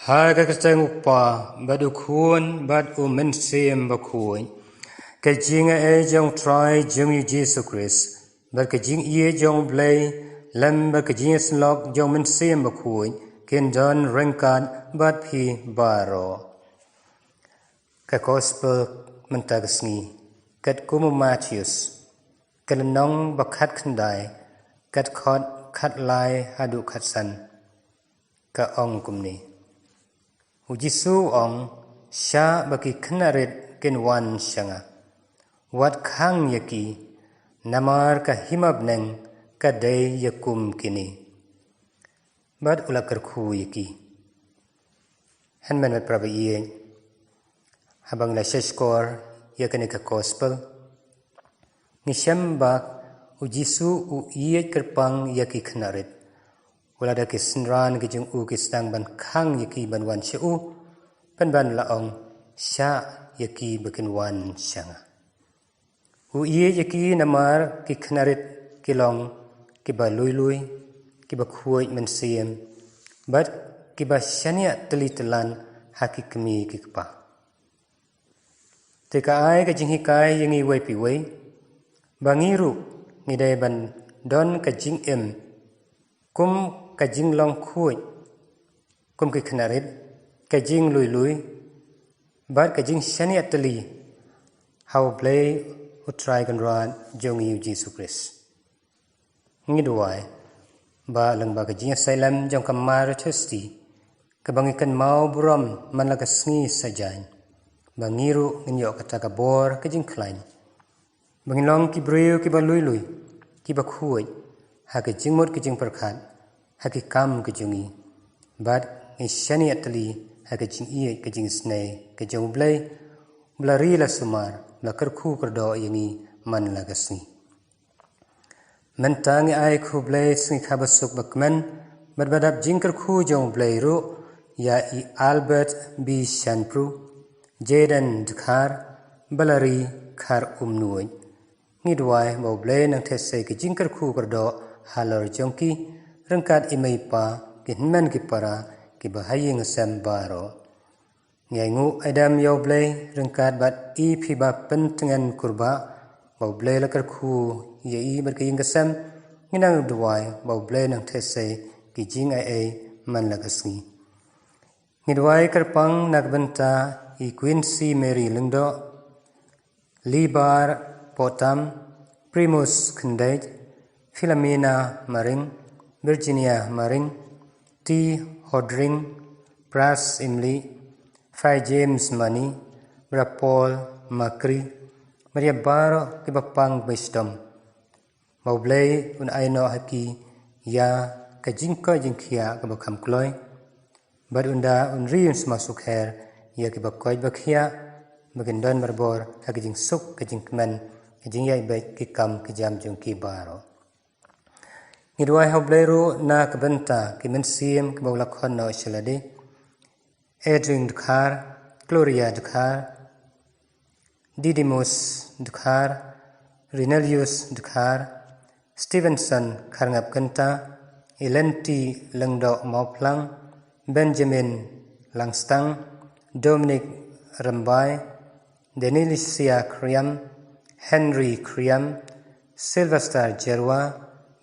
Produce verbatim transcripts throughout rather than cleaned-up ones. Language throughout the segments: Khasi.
Ha ka kyrteng u Kpa, bad u Khun, bad u Mynsiem Bakhuid. Ka jingaiei jong u Trai jong ngi u Jisu Khrist, bad ka jingïeit jong u Blei, lem bad ka jingïasyllok jong u Mynsiem Bakhuid, kin don ryngkat bad phi baroh. Ka Gospel mynta ka sngi, katkum u Mathaios, ka lynnong ba khatkhyndai, ka dkhot khatlai haduh khatsan. Ka ong kumne: U Jisu u ong, shah ba ki khynnah rit kin wan sha nga. Wat khang ïa ki, namar ka hima bneng ka dei ïa kum kine. Bad u la kyrkhu ïa ki. Hynmen bad para baieit, haba ngi la shahshkor ïa kane ka Gospel, ngi shem ba u Jisu u ïeit kyrpang ïa ki khynnah rit. Wat la da ki synran ki jong u ki sdang ban khang ïa ki ban wan sha u, pynban la ong, shah ïa ki ba kin wan sha nga. U ïeit ïa ki namar ki khynnah rit ki long kiba lui lui, kiba khuid mynsiem, bad kiba shaniah tylli tyllan ha ki kmie ki kpa. Te ka ai ka jinghikai ïa ngi uwei pa uwei, ba ngi ruh ngi dei ban don ka jingim kum ka jinglong khuid, kum ki khynnah rit, ka jinglui lui, bad ka jingshaniah tylli ha u Blei u Trai Kynrad jong ngi u Jisu Khrist. Ngi duwai ba lyngba ka jingïasailem jong ka Mar Thursday, kaba ngi kynmaw burom man la ka sngi sajan, ba ngi ruh ngin ïoh kata ka bor ka jingkhlaiñ, ba ngin long ki briew kiba lui lui, kiba khuid ha ka jingmut ka jingpyrkhat, ha ki kam ka jong ngi, bad ngin shaniah tylli ha ka jingïeit ka jingisynei ka jong u Blei, ba la ri la sumar, ba la kyrkhu kyrdoh ïa ngi man la ka sngi. Mynta ngi ai khublei sngi kha ba suk ba kmen, bad ba dap jingkyrkhu jong u Blei ruh, ïa i Albert B Shanpru, Jayden Dkhar, ba la ri Khar Umnuid. Ngi duwai ba u Blei nang theh sei ka jingkyrkhu kyrdoh halor jong ki, ryngkat i mei i pa, ki hynmen ki para, kiba ha ïing ha sem baroh. Ngi ainguh aidam ïa u Blei, ryngkat bad i phi ba pyntngen kurbah, ba u Blei la kyrkhu ïa i bad ka ïing ka sem, ngi nang duwai ba u Blei nang theh sei ki jingaiei man la ka sngi. Ngi duwai kyrpang na ka bynta i Quincy Mary Lyngdoh, Libar Potam, Primus Khyndait, Philomena Maring, Virginia Maring, T Hodring, Pras Imli, Fai James Mani, Bra Paul Makri, bad ïa baroh kiba pang ba shitom. Ba u Blei un ai noh ha ki ïa ka jingkoit jingkhiah kaba kham kloi. Bad un da un ri un sma sukher ïa kiba koit ba khiah, ba kin don barabor ha ka jingsuk, ka jingkmen, ka jingïaid beit, ki kam ki jam jong ki baroh. Ngi duwai ha u Blei ruh na ka bynta ki mynsiem kiba u la khot noh sha lade: Edwin Dkhar, Gloria Dkhar, Didymus Dkhar, Rinelius Dkhar, Stevenson Kharngap Kynta, Elenti Lyngdoh Mawphlang, Benjamin Langstang, Dominic Rymbai, Denilisia Khriam, Henry Khriam, Sylvester Jerwa,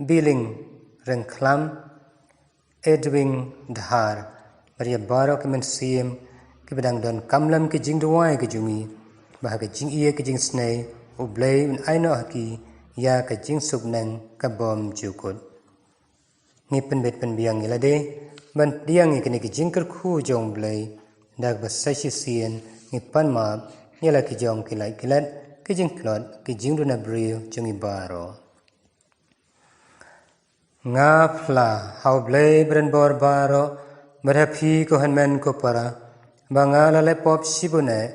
Biling Ryngkhlam, Edwin Dhar, bad ïa baroh ki mynsiem kiba dang don kamlem ki jingduwai ki jong ngi, ba ha ka jingïeit ka jingisynei u Blei un ai noh ha ki ïa ka jingsuk bneng ka bym jukut. Ngi pynbit pynbiang ïa lade ban pdiang ïa kine ki jingkyrkhu jong u Blei, da kaba sa shisien ngi pan map ïa la ki jong ki lait ki let, ki jingtlot, ki jingduna briew jong ngi baroh. Nga phla ha u Blei ba donbor baroh, bad ha phi ko hynmen ko para, ba nga la leh pop shibun eh,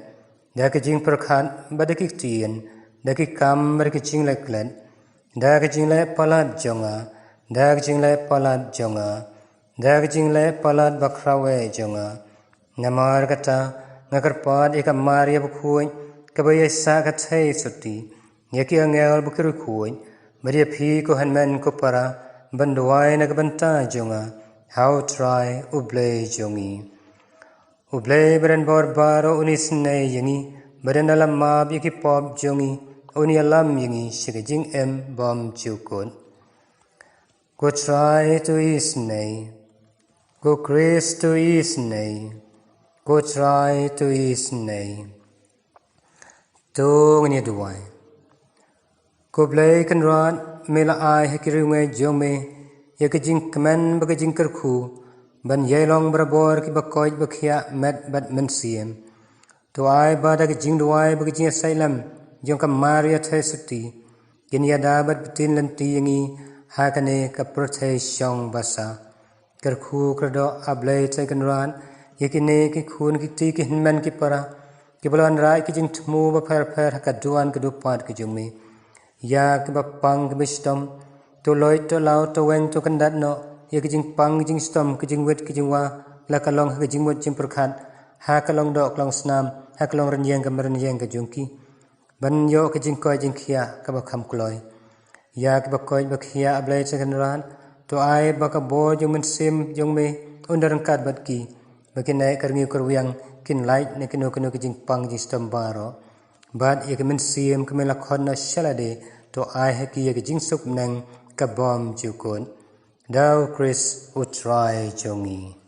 da ki jingpyrkhat bad da ki ktien, da ki kam bad da ki jingleh klet, da ki jingleh palat jong nga, da ki jingleh palat jong nga, da ki jingleh palat bakhraw eh jong nga. Namar kata, nga kyrpad ïa ka Maria bakhuid, kaba ïaisah ka thei sotti, ïa ki angel bad ki riewkhuid, bad ïa phi ko hynmen ko para, ban duwai na ka bynta jong nga ha u Trai u Blei jong ngi. U Blei ba don bor baroh un isynei ïa ngi, ba don da la map ïa ki pop jong ngi, un ïalam ïa ngi sha ka jingim bymjukut. Ko Trai, to isynei. Ko Khrist, to isynei. Ko Trai, to isynei. To ngin ïa duwai. Ko Blei Kynrad, me la ai ha ki riewngeit jong me ïa ka jingkmen bad ka jingkyrkhu ban ïai long barabor kiba koit ba khiah met bad mynsiem. To ai ba da ka jingduwai bad ka jingïasaid lem jong ka Maria Theisotti, kin ïada bad btin lynti ïa ngi ha kane ka pyrthei shong basa. Kyrkhu kyrdoh, A Blei Trai Kynrad, ïa kine ki khun ki kti, ki hynmen ki para, kiba la wanrah ki jingthmu bapher bapher ha ka duwan ka dupat ka jong me. Ïa kiba pang kiba shitom, to loit to law, to weng to kyndat noh ïa ki jingpang ki jingshitom, ki jingwit ki jingwa, la ka long ha ki jingmut jingpyrkhat, ha ka long doh ka long snam, ha ka long rynïeng ka mrynïeng ka jong ki, ban ïoh ka jingkoit jingkhiah kaba kham kloi. Ïa kiba koit ba khiah, A Blei Trai Kynrad, to ai ba ka bor jong Mynsiem jong me un da ryngkat bad ki, ba kin ïai kyrngi kyrwiang, kin lait na kino kino ki jingpang jingshitom baroh. Bad ïa ka mynsiem ka me la khot noh sha lade, to ai ha ki ïa ka jingsuk bneng ka bymjukut. Da U Khrist U Trai jong ngi.